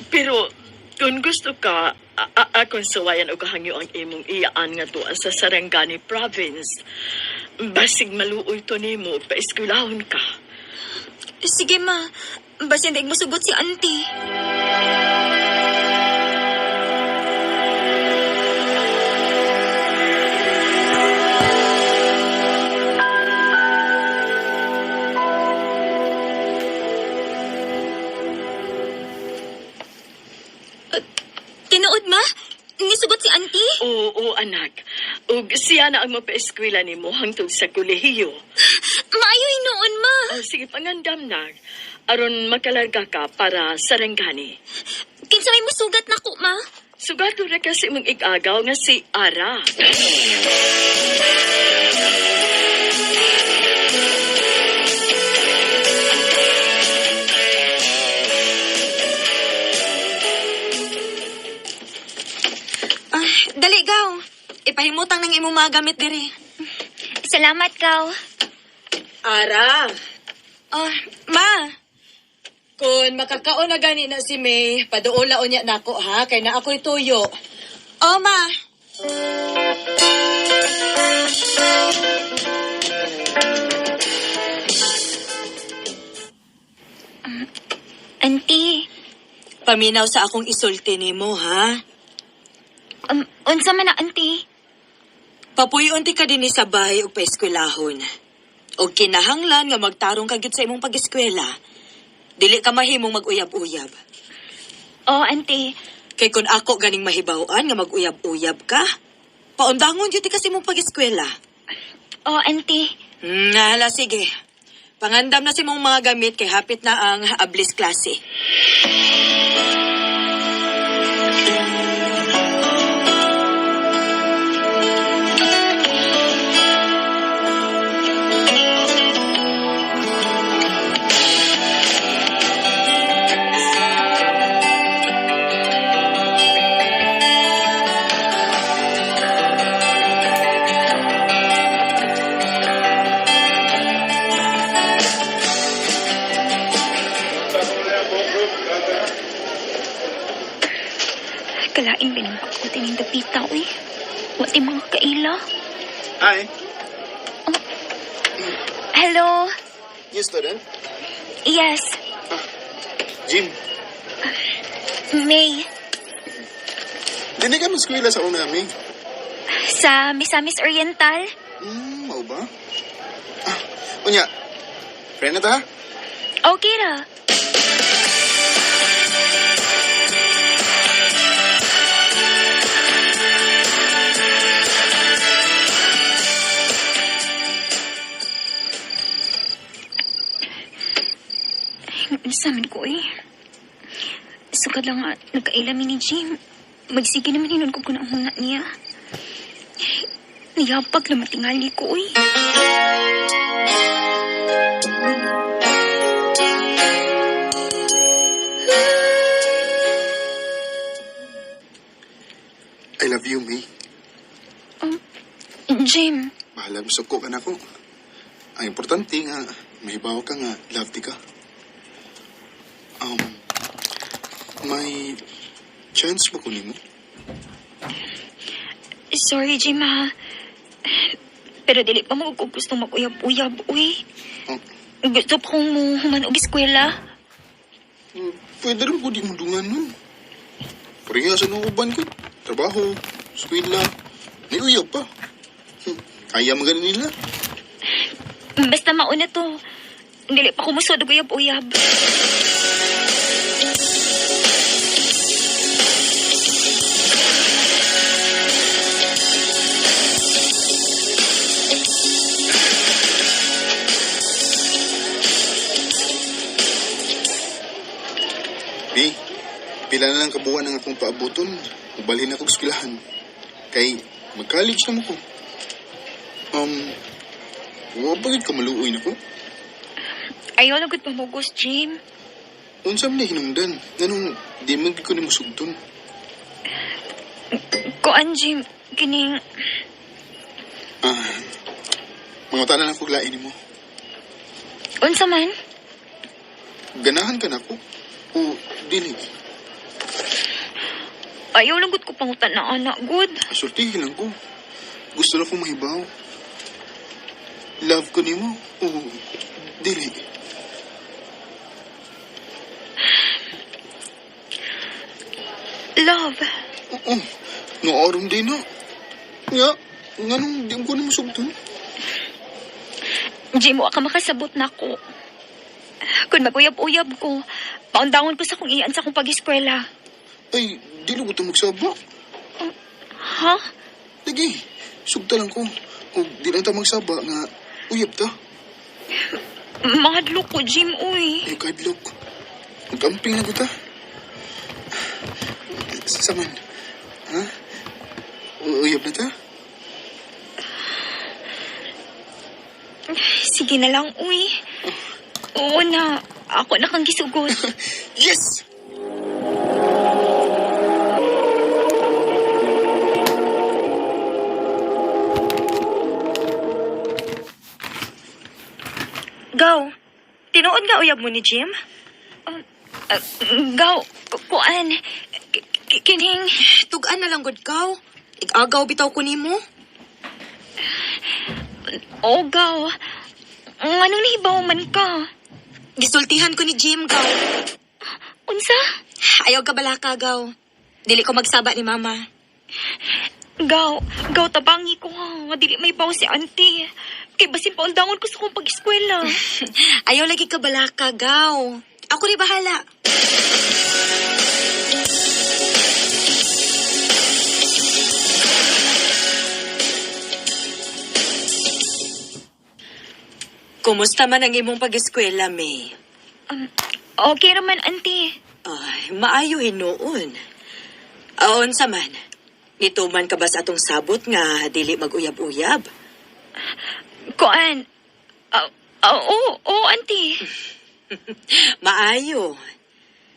Pero kung gusto ka, akong suwayan og hangyo ang imong iyaan nga tuwa sa Sarangani Province. Basig maluoy to nimo ug paeskwelahon ka. Sige, ma. Basin daig mosugot si auntie. Tinuod, ma? Nisugot si auntie? Oo, anak. Ug siya na ang mapaeskwela nimo hangtod sa kolehiyo. Maayo noon, ma. Oh, sige, pangandam na. Aron makalarga ka para Sarangani. Kinsa may musugat nako, ma? Sugato ra kasi mong igagaw nga si Ara. Ah, dali, gaw. Ipahimutang ng imong mga gamit diri. Salamat, Gaw. Ara, Oh, ma. kung makakaon na gani na si May, paduola unya nako ha, kay na ako'y tuyo. Oh, ma. Auntie, Paminaw sa akong isulti nimo ha. unsa man na, auntie? Papuyon ti ka dinhi sa bahay ug paeskwelahon. Og kinahanglan nga magtarong ka gyud sa imong pag-eskwela. Dili ka mahimong mag-uyab-uyab. Oh, auntie. Kay kun ako ganing mahibaw-an nga mag-uyab-uyab ka, paundangon gyud ti ka sa imong pag-eskwela. Oh, auntie. Hala, sige. Pangandam na si mong mga gamit kay hapit na ang ablis klase. Kalain binang ko tining dapita, uy. Wa ti mga kaila. Hi, Hello. you student? Yes, Jim, May. hindi ka mag-eskwela sa una, May. Sa Misamis Oriental. Mao ba? Ah, unya, friend na ta? Okay ra. Sa amin ko eh. Sukad lang nga, nagkaila mi ni Jim. Magsige naman hinon ko kung ang huna niya. Niyapag na matingali ko eh. I love you, May. Jim, Bahala mo suko ka na ko. Ang importante nga, may bawa ka nga, love di ka. Um, may chance ba ko nimo? Sorry, Jim, ha. Pero dili pa mo ko gusto mag-uyab-uyab, uy. Oh, Gusto pa kong muhuman og eskwela. pwede rin po di mo dungan nun. Pareha sa nung uban ko. Trabaho, eskwela, may uyab pa. Kaya maganin nila. Basta mauna to. Dili pa ko musod og uyab-uyab. Bi, pila na lang kabuwan ang akong paabuton. Mubalhin ako sa eskwelahan. Kay, mag-college na mo ko. Wa ba gid ka maluoy nako? Ayaw na gud pamugos, Jim. Unsa man ni hinungdan? Nganong di man gid ko nimo sugton? Kuan, Jim, kining Ah, mga na lang kog lain nimo. unsa man? Ganahan ka nako? O dili? Ayaw lang gud ko pangutan na anak, good. Sultihin lang ko. Gusto lang kong mahibaw. Love ko nimo o dili. Love, Oo. Noorom din na. Nga, nganong di ko nimo sugton? Jim, wa ka makasabot na ko. Kung maguyab-uyab ko, paundangon ko sa kong iyan sa akong pag-eskwela. Ay, dili ko ito magsaba. Ha? Lagi, sugta lang ko. O di lang ta magsaba nga uyab ta. Mahadlok ko, Jim, uy. Ay, kadlok. Magkamping na ko ta. Saman. Ha? Uyab na ta? Sige na lang, uy. Oo na, ako na kang gisugot. Yes! Gaw, tinuod nga uyab mo ni Jim? Ah, gaw, kuan, kining, Tugan na lang gud gaw. Igagaw bitaw ko nimo. oh, gaw. Anong nahibaw man ka? Gisultihan ko ni Jim gaw. Unsa? Ayaw ka balaka gaw. Dili ko magsaba ni mama. Gaw, gaw, tabangi ko ha. Nga dili may baw si auntie. Kay basin paundangon ko sa kong pag-eskwela. Ayaw lagi ka balaka gaw. Ako ni bahala. Kumusta man ang imong pag-eskwela, May? Okay raman, auntie. Ay, maayo hinuon. Aon sa man. Nituman ka ba sa atong sabot nga dili mag-uyab-uyab? Kuan. Ah, ah, oo, oo, auntie. Maayo.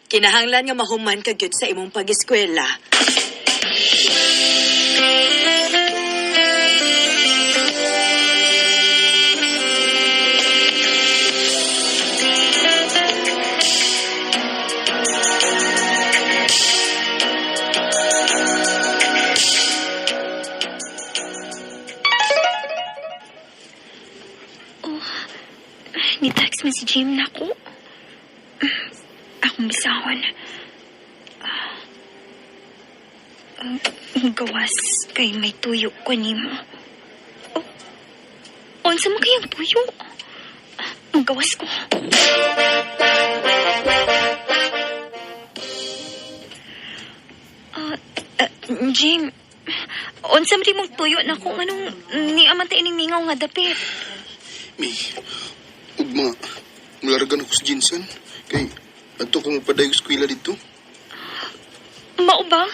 Kinahanglan nga mahuman ka gyud sa imong pag-eskwela. Ni-text man si Jim na ko. Akong bisahon. Gawas kay may tuyo ko nimo. Oh, unsa man kayang tuyo? Gawas ko. Ah, ah, Jim, unsa man mong tuyo na kung anong niamantay ining mingaw nga dapit? Mi, ugma, mulargan ako sa Jinsan. Kay, adto ko mapadayog eskwela dito. Mao ba?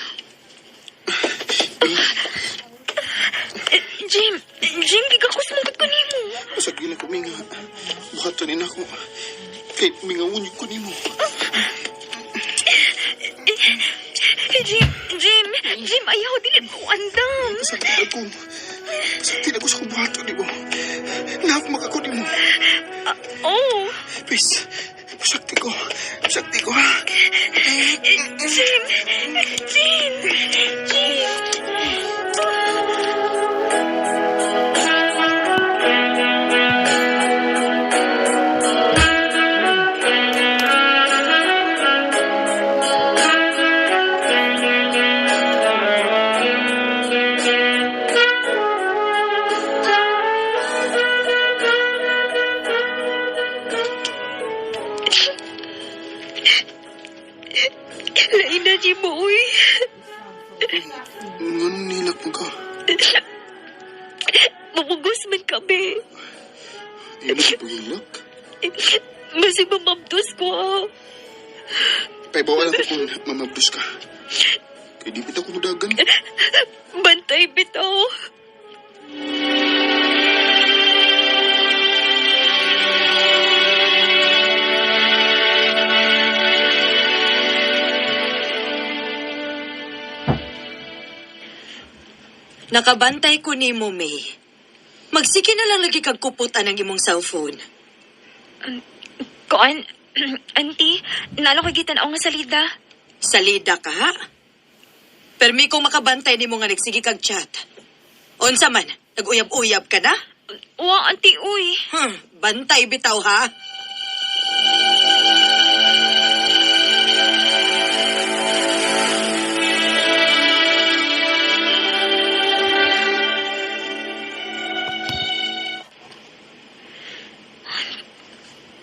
Eh, Jim, Jim, gigakos mong ko nimo. Pasagin ako, mi nga. Buhatan ni nako. Kay, mingawon ko nimo. Eh, Jim, Jim, Jim, ayaw, dili ko andam. Sakit ako. Sakit ako sa kubuhaton nimo. Love maka ko nimo. Oh, Please, sakti ko. Sakti ko, ha? Jim, Jim, Jim. Lain na, Jim, uy. Ngan nilak mo ka. Mamugos man kami. Ayun na paghilak. Masig mamabdos ko, ah. Paibawalan ko kung mamabdos ka. Kay di pita ko mudagan. Bantay bitaw. Nakabantay ko nimo, May. Magsige na lang lagi kag kuputan ang imong cellphone. Kuan, auntie, nalo kay gitan nga salida. Salida ka, ha? Permi kong makabantay nimo nga nagsige kag chat. Unsa man, nag-uyab-uyab ka na? Wa, auntie, uy. Bantay bitaw ha.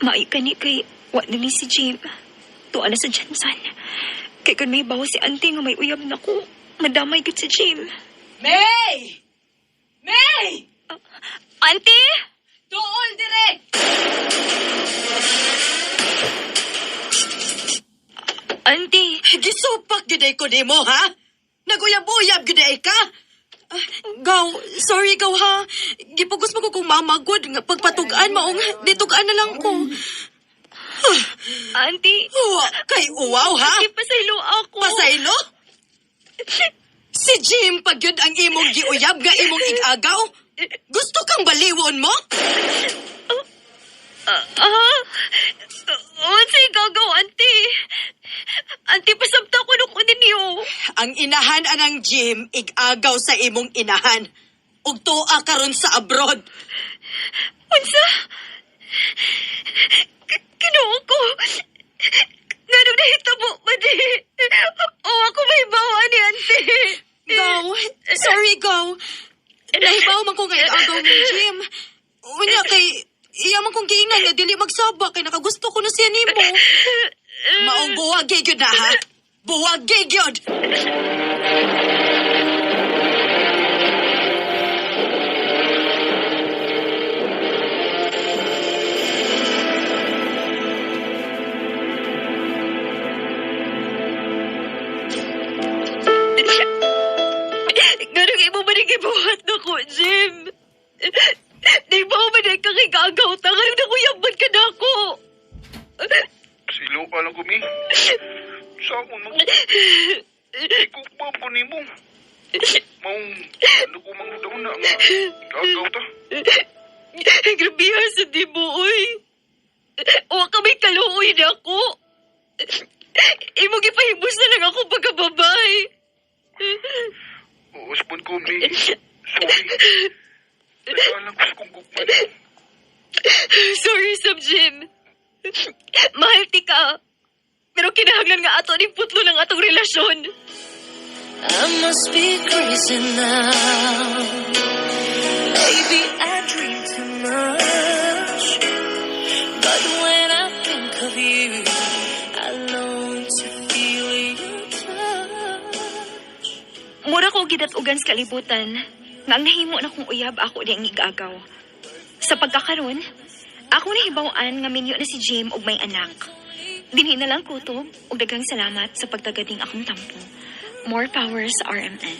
Maayo ka ni kay wa na ni si Jim. Tuwa na sa Jensen. Kay kun may bawo si auntie nga may uyab na ko, madamay gud si Jim. May! May! Auntie! Tuol dire! Auntie! Gisupak gyud ay ko nimo ha? Naguyab-uyab gyud ay ka? Ah, Gaw, sorry gaw ha. Gipugos mo ko kung mama gud nga pagpatug-an maong ditug-an na lang ko. Auntie! Uwa, kay uwaw ha? Auntie, pasaylo ako. Pasaylo? Si Jim pag yun ang imong giuyab nga imong igagaw? Gusto kang baliwon mo? Ah? Unsay gagaw, auntie? Auntie, pasabta ko nung kunin niyo. Ang inahan anang Jim igagaw sa imong inahan. Ug tuwa karon sa abroad. Unsa? Kinuo ko. Nganong nahitabo ba di? O ako may bawa ni auntie. Gaw, sorry gaw. Nahibaw man ko nga igagaw ni Jim. Unya kay iya man kong giingnan nga dili magsaba kay nakagusto ko na siya nimo. Maong buwag gyud na ha. Buwag gyud. Nganong imo man ang gibuhat na ko, Jim? Di ba man ay kakigagaw ta? Nganong nakuyabot ka na ako? Silo ka lang ko, Mi. Sa akon man. Ikugma ko nimo. Maong, ano ko mang daw na nga. Gagaw ta. Grabe ha sa di mo, uy. Wa kami kaluoy na ako. Imo gipahibos na lang ako pagkababay. Uusbon ko, Mi. Sorry. Nagkaan lang ko sa kong gugma. Sorry, Sub Jim. Mahal ti ka. Pero kinahanglan nga ato ning putlo ng atong relasyon. I must be crazy now. Maybe I dream too much. But when I think of you, I long to feel your touch. Mura ko gidat-ugan sa kalibutan nga ang nahimo na kong uyab ako di ang igagaw. Sa pagkakaron, ako nahibaw-an nga minyo na si Jim og may anak. Dinhi na lang kutob ug daghang salamat sa pagtagading akong tampo. More power sa RMN.